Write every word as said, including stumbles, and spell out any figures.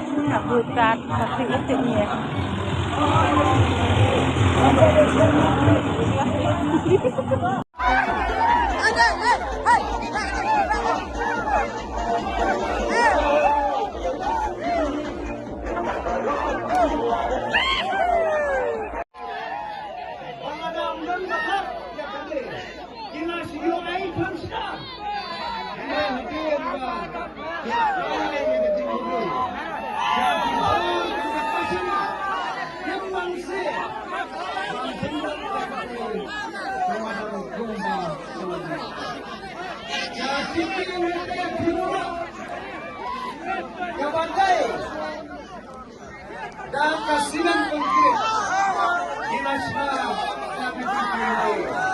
Ka butat ka ti ti ni. Da ka cement concrete. Ki la shna na ka jingkyrmen.